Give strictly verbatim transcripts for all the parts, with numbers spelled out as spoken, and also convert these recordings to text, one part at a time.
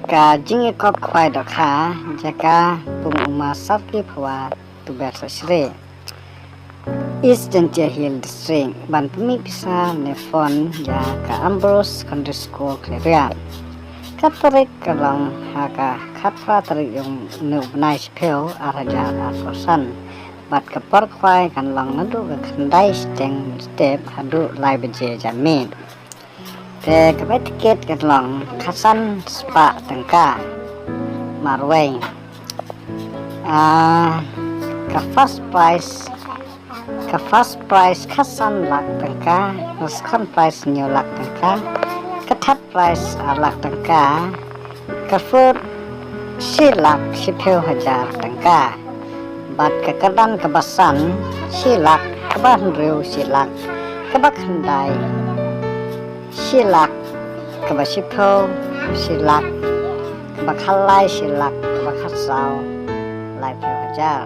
Ka jingïakop khwai dohkha jaka Pung Uma Sarki Phawa Tuber Sashre, East Jaintia Hills District, ban pynmih pisa ne phone ïa ka Ambrose Secondary School Khliehriat. Ka tarik ka long ha ka khatphra tarik jong une u bnai shiphew ar hajar arphew san. Bad ka por khwai kan long naduh ka khyndai shiteng mynstep haduh lai baje janmiet. Te ka bai tiket kan long khatsan spah tyngka marwei. Ah, ka first prize, ka first prize khatsan lak tyngka, ka second prize hynñiew lak tyngka, ka third prize ar lak tyngka, ka fourth shi lak shiphew hajar tyngka. Bad ka kyrdan kaba san shi lak, kaba hynriew shi lak, kaba khyndai shi lak, kaba shiphew shi lak, kaba khatlai shi lak, kaba khatsaw laiphew hajar.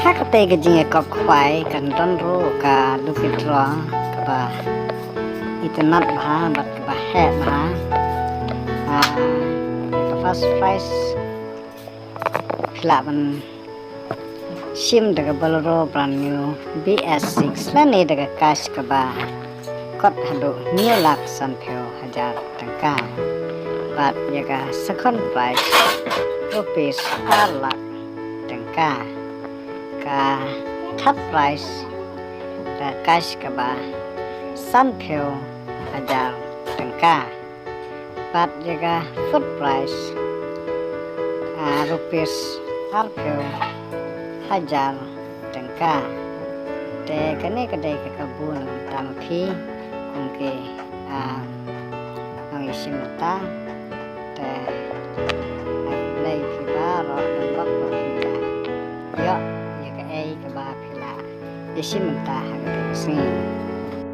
Ha katei ka jingïakop khwai kan don ruh ka lucky draw kaba itynnad bha bad kaba heh bha. Ah, ka first prize phi lah ban shim da ka Bolero brand new B S six lane da ka cash kaba kot haduh hynñiew lak sanphew hajar tyngka. Bad ïa ka second prize rupees ar lak tyngka. Ka third prize da cash kaba sanphew hajar tyngka. Bad ïa ka fourth prize, ah, rupees arphew hajar tyngka. Te kane ka dei ka kabu na ka bynta ma phi kum ki, ah, nongïashim bynta. Te ai khublei phi baroh, don bok ba phi la ïoh ïa kaei kaba phi la ïashim bynta ha katei ka sngi.